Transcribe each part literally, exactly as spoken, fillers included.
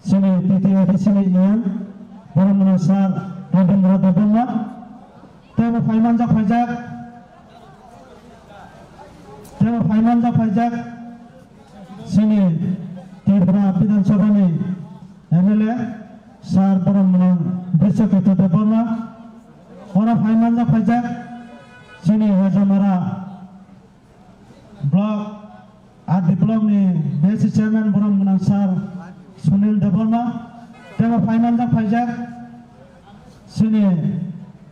Chini T T A D C ni E M, borok mwnang sir Rabindra Debbarma. Teibo phaimanjak phaijak, teibo phaimanjak phaijak, chini Tripura Bidhan Sabha ni M L A, sir borok mwnang Brishaketu Debbarma. Oro phaimanjak phaijak, chini Hojamara Block, R D block ni B S C chairman borok mwnang sir Sunil Debbarma, teibo phaimanjak phaijak chini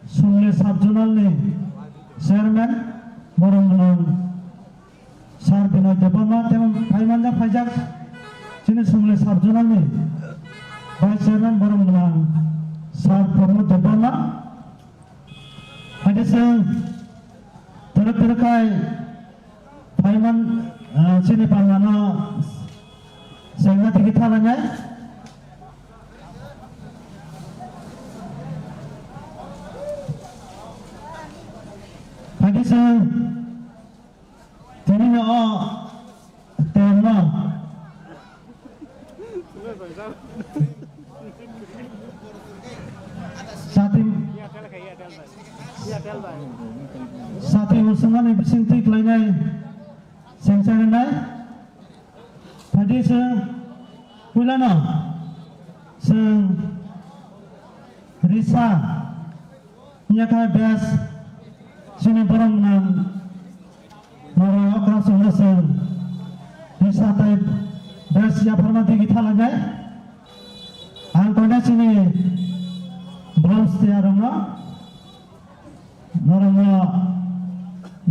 Sumli sub zonal ni chairman borok mwnang sir Binoy Debbarma, teibo phaimanjak phaijak chini Sumli sub zonal ni vice chairman borok mwnang sir Pramod Debbarma. Haide chwng twrwk twrwk khai phaiman, ah, chini panano chengna tigi thalainai. Haide chwng Tini no o terno. Sati, sati musungnani bising twi klainai sengsa rinai. Phadi se puilano seng risa. Yakha bes sini borok nang noro okra songno seng risa tai bes yapharma digi thalainai. Ang koina sini bronze tiya rongno norokno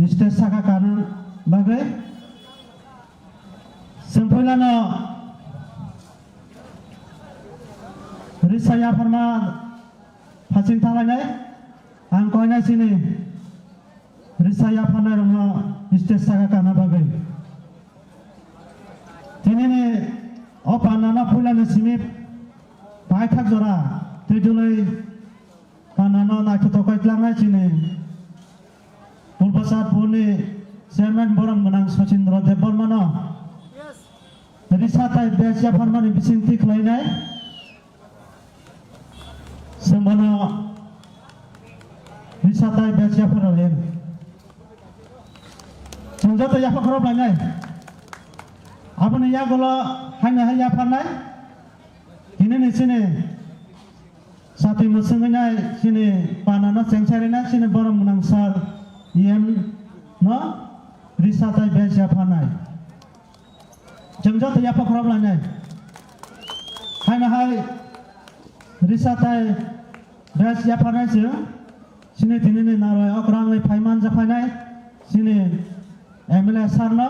stage saka kana bagwi seng puilano risa yapharma phasing thalainai. Ang koina sini risa yapharnai rokno stage saka kana bagwi. Tinini o panano puilani simi paithak jora twijlwi panano naithotok kaitlangna chini Purbo Satpurni chairman borok mwnang Sachindra Debbarmano risa tai bes yapharmani bising twi khlainai. Sengmano risa tai bes yaphar ralen. Chwng joto yapha khorok lainai. Aboni yagulo haino hai yapharnai. Hinini chini sati mwswngwi nai chini panano chengsarinai chini borok mwnang sir E M no risa tai bes yapharnai. Chwng joto yapha khorok lainai. Haino hai risa tai bes yapharnai chwng. Chini tinini narwai okrangwi phaiman japhainai. Chini M L A sir no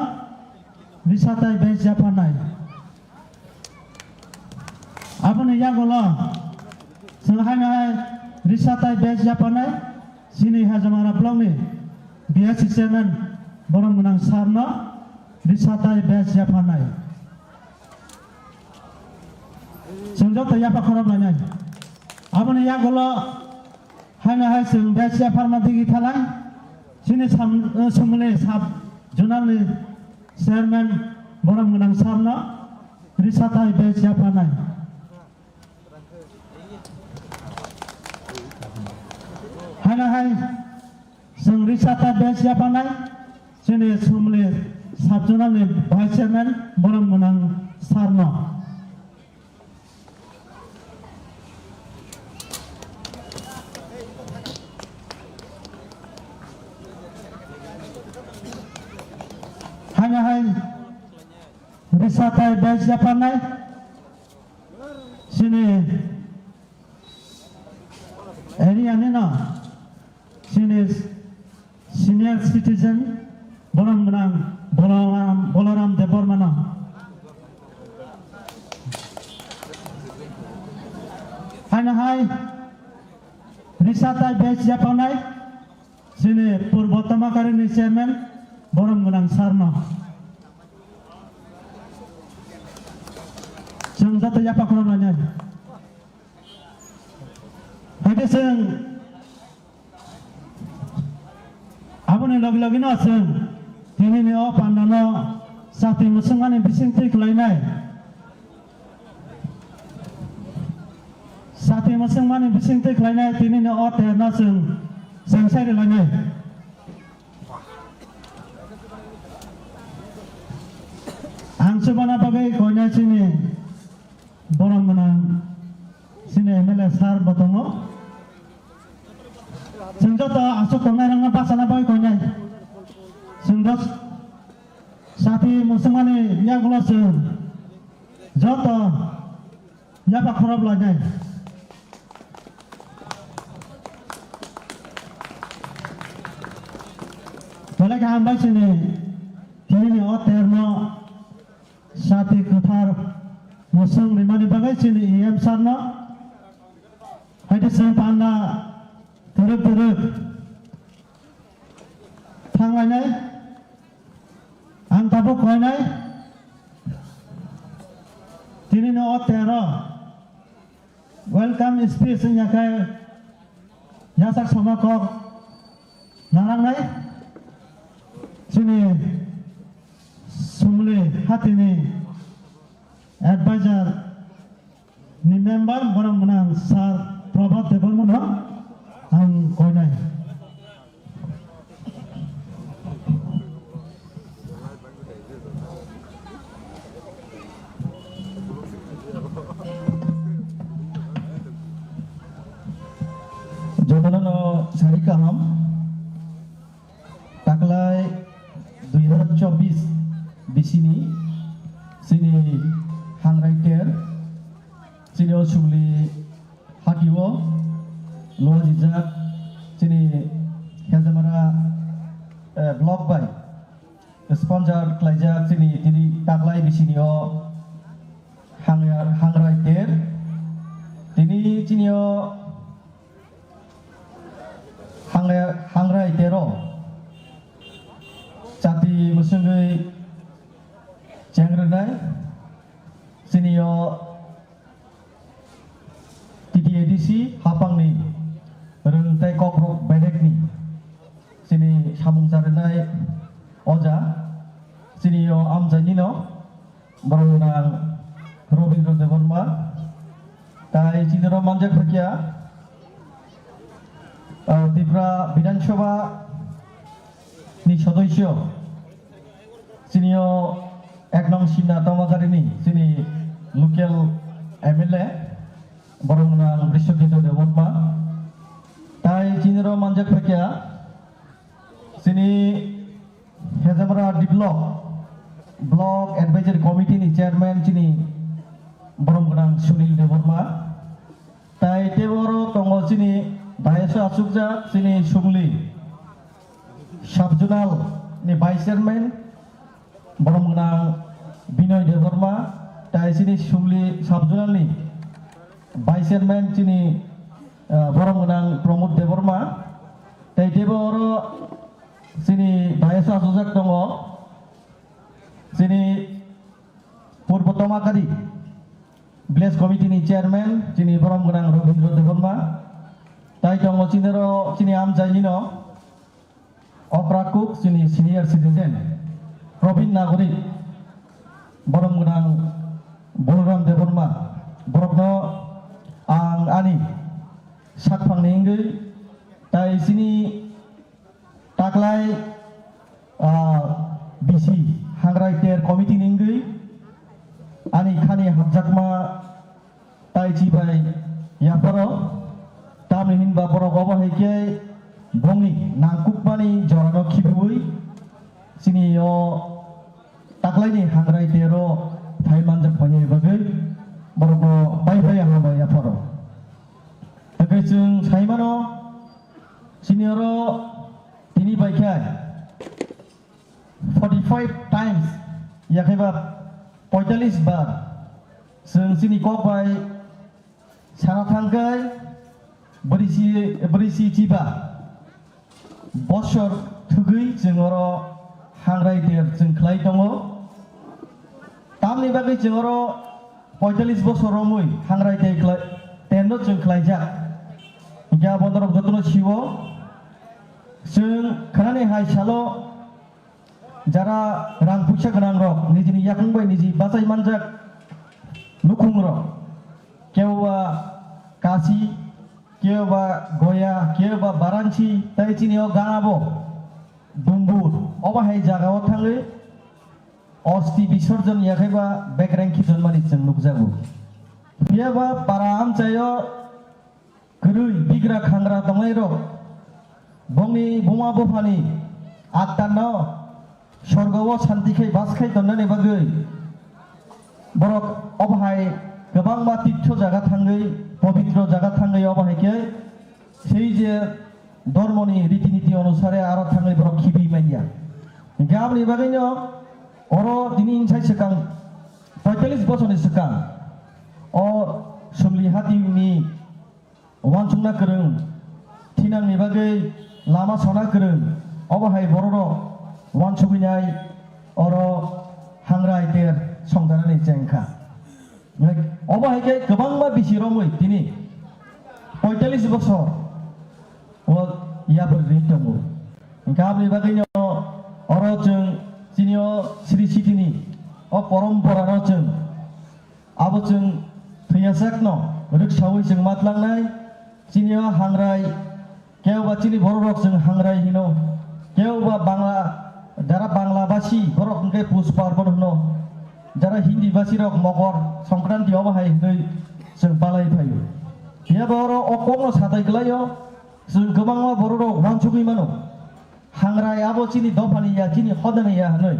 risa tai bes yapharnai. Aboni yagulo chwng haino hai risa tai bes yapharnai. Chini Hajamara block ni B S C chairman borok mwnang sir no risa tai bes yapharnai. Chwng joto yapha khorok lainai. Aboni yagulo haino hai chwng bes yapharma digi thalai. Chini sam, eh, Sumli sub zonal ni chairman borok mwnang sir no risa tai bes yapharnai. Haino hai chwng risa tai bes yapharnai chini Sumli sub zonal ni vice chairman borok mwnang sir no. Haino hai risa tai bes yapharnai chini area ni no chini senior citizen borok mwnang Bolaram, Bolaram Debbarmano. Haino hai risa tai bes yapharnai chini Purbo Tamakari ni chairman borok mwnang sir no. Chwng joto yapha khorok lainai. Haide chwng aboni logi logi no chwng tinini o pandano chati mwswngmani bising twi khlainai. Sati mwswngmani bisingtwi khlainai tinini o terno chwng, chwng sai rwlainai. Ang chubana bagwi koinai chini borom gwnang chini M L A sir bo tongo. Chwng joto aswk tongnairokno bachana bagwi koinai. Chwng dos sati mwswngmani yagulo chwng joto yapha khorop lainai. Belai kaham bai chini tinini o terno sati kwthar mwswng rimani bagwi chini E M sir no hai de chwng panda twrwk twrwk thanglainai. Ang tabuk koinai tinini o terno welcome speech wngya khe yasak sama kok narangnai chini Sumli hatini advisor ni member borom gwnang sir Prabhat Debbarma no ang koinai. Jotono no sari kaham. Taklai dui hazar chobbish bisini chini hangrai ter chini o Sumli hatio luajijak chini Hezamara, eh, block bai sponsor khlaijak chini tini taklai bisini o hangya-, hangrai ter tini chini o hangrai, hangrai tero chati mwswngwi cheng rwnai chini o T T A D C hapangni rwng tei kokrok bedekni chini samung charwnai oja chini o amchaini no borok nang Robindra Debbarma tai chini ro manjak phakya, ah, Tripura Bidhan Sabha ni sodosyo chini o ek nong Simna Tomagarini chini local M L A borok nang Brishyokito Debbarma tai chini ro manjak phakya chini Hezamara D Block, Block Advisory Committee ni Chairman chini borom gwnang Sunil Debbarma. Tai tei oro tongo chini dais o achukjak chini Sumli Sub-Zonal ni Vice Chairman borom gwnang Binoy Debbarma. Tai chini Sumli Sub-Zonal ni Vice Chairman chini, ah, borom gwnang Pramod Debbarma. Tai tei bo oro chini dais o achukjak tongo chini Purbo Tomakari Village Committee ni Chairman chini borom gwnang Robindra Debbarma. Tai tongo chini ro chini amchaini no okra kuk chini senior citizen Probin Nagorik, borom gwnang Balaram Debbarma, borokno ang ani sakphangni wngwi tai chini taklai, ah, B C hangrai ter committee ni wngwi ani khani hapjakma tai chibai yapharo, tamni hinba borok obo hai khe bongni nangkukmani jorano khibiui chini o taklaini hangrai tero thai manjak phaiya bagwi borokno pai phaiya hambai yapharo. Hwnkhe chwng sai mano, chini oro tini bai khe forty five times, yakhaiba poitalis bar chwng chini kok bai sana thangkhe brisi, brisi chiba bosor thwgwi chwng oro hangrai ter chwng khlai tongo. Tamni bagwi chwng oro poitalis bosor romwi hangrai ter khlai, terno chwng khlaijak. Hingkhe abo norok jotono siwo, chwng khwnani hai salo jara rang puisa gwnangrok nijini yakung bai niji bachai manjak nukhungrok kebo ba Asi, kebo ba Goya, kebo ba Varanasi, tai chini o Gana bo Dumbur. Obo hai jaga o thangwi osti bisorjon ya khe ba bekreng khichonmani chwng nukjago. Phiya ba para amchaio kwrwi bigra khangra tongnairok bongni buma buphani attarno sorgo o santi khai bas khai tonnani bagwi borok obo hai kwbangma tirtho jaga thangwi, pobitro jaga thangwi obo hai khe sei je dhormoni riti niti onusare aro thangwi borok khibi manya. Hinkhe aboni bagwino oro tini insai swkang, poitallis bosorni swkang o Sumli hatini uansukna kwrwng, thinangni bagwi lama sona kwrwng, obo hai bororok uansugwinai oro hangrai ter songjanani chengkha. Obo hai khe kwbangma bisi romwi tini poitallis bosor o yapri ri tongo. Hinkhe aboni bagwino oro chwng chini o Sri Sitini o poromporano chwng abo chwng thwiyajakno rwksaui chwng matlangnai. Chini o hangrai, kebo ba chini bororok chwng hangrai hino, kebo ba Bangla, jara Bangla basi borok hwnkhe Pus Parbon hino, jara Hindi basi rok Mokor Songkranti obo hai hwnwi chwng palai phaio. Phiya ba oro o kokno satai kwlaio, chwng kwbangma bororok uansugwi mano. Hangrai abo chini dophani ya, chini hodani ya hwnwi.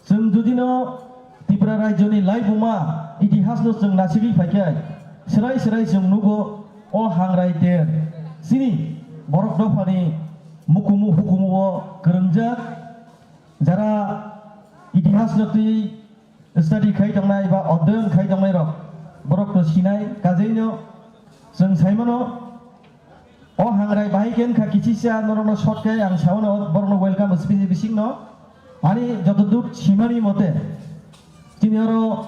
Chwng judino Tripura rajyoni laibuma itihasno chwng nasigwi phaikhe, srai srai chwng nugo o hangrai ter chini borok dophani mukumu hukumuo kwrwngjak, jara itihasno twi study khai tongnai ba odhyon khai tongnai rok borok to sinai, kajeino chwng saimano o hangrai bahai khe wngkha kichisa norokno short khe ang saono borokno welcome speech bisingno ani jotodur simani mote chini oro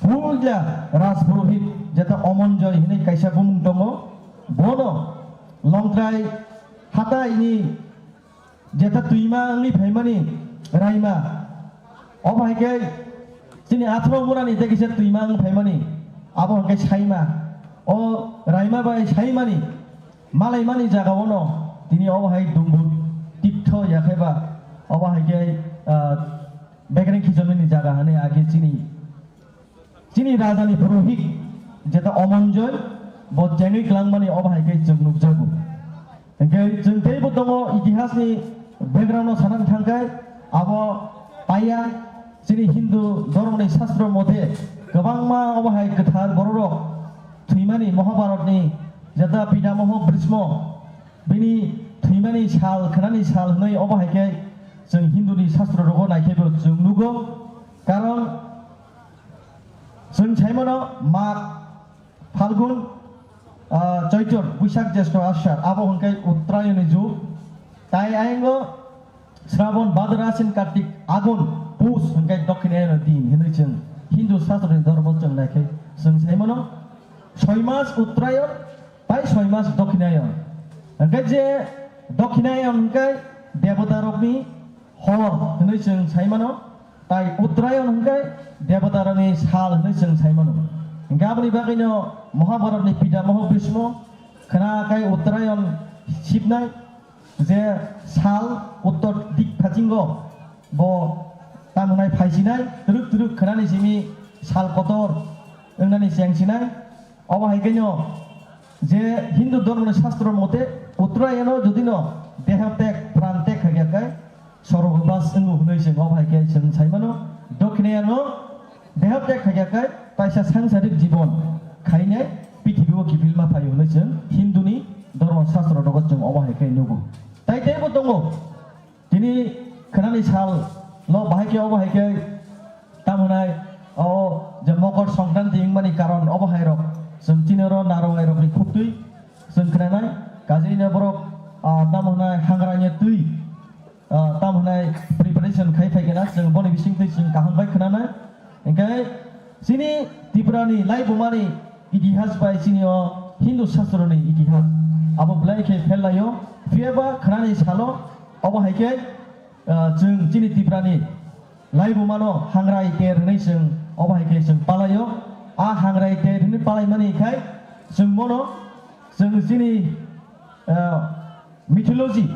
puila Raj Purohit jeta Omonjoy hinwi kaisa bumung tongo, bono Longtrai hataini jeta twima wngwi phaimani raima. Obo hai khe chini athro murani je kisa twima wng phaimani, abo hwnkhe saima. O raima bai saimani malaimani jagao no tini obo hai Dumbur tirtho ya khe ba obo hai khe, ah, bekreng khichonmani jaga hwnwi age chini Chini rajani purohit jeta Omonjoy bo chengwi kwlangmani obo hai khe chwng nukjago. Hinkhe chwng teibo tongo itihasni background no sanani thangkhe abo paiya chini Hindu dhormoni shastro mote kwbangma obo hai kwthar bororok thwimani Mahabharatni jeta Pitamaho Bhismo bini thwimani sal khwnani sal hwnwi obo hai khe chwng Hinduni shastro rogo naikhe bo chwng nugo. Karon Chwng saimano Mag, Phalgun, ah, Choitor, Buisak, Jesto, Ashar, abo hwnkhe Uttarayoni jug. Tai ayang o Srabon, Bhadra, Ashin, Kartik, Agun, Pus hwnkhe Dokhinayoni din hinwi chwng Hindu Sastroni dhormo chwng naikhe chwng saimano soi mas Uttarayon tai soi mas Dokhinayon. Hwnkhe je Dokhinayon hwnkhe debotarokni hor hinwi chwng saimano. Tai Uttarayon hwnkhe debotarokni sal hwnwi chwng sai mano. Hwnkhe aboni bagwino Mahabharatni Pitamaho Bhismo khwna khai Uttarayon sibnai je sal uttor dik phasingo bo tamo hwnai phaisinai twrwk twrwk khwnani simi sal kotor wngnani chengsinai. Obo hai khe no je Hindu dhormoni shastro mote Uttarayono jodi no deho teg pran teg khaikha khe sorgo bas wngo hwnwi chwng obo hai khe chwng sai mano. Dokhinayano deho teg khaikha khe taisa sangsarip jibon khainai pithibio kiphilma phaio hwnwi chwng Hinduni dhormo shastro rogo chwng obo hai khe nugo. Tai teibo tongo. Tini khwnani sal no bahai khe obo hai khe tamo hwnai o je Mokor Songkranti wngmani karon obo hai rok chwng chini oro narwai rok ni khuktwi chwng khwnanai. Kajini borok, ah, tamo hwnai hangrani twi, ah, tamo hwnai preparation khai phai khe na chwng boni bising twi chwng kaham bai khwnanai. Hinkhe chini Tripura ni laibuma ni itihas bai chini o Hindu Shastro ni itihas abo belai khe pherlaio. Phiya ba khwnani salo obo hai khe, ah, chwng chini Tripura ni laibuma no hangrai ter hwnwi chwng obo hai khe chwng palaio. A hangrai ter hwnwi palaimani khai Chwng bono, chwng chini, ah, mythology,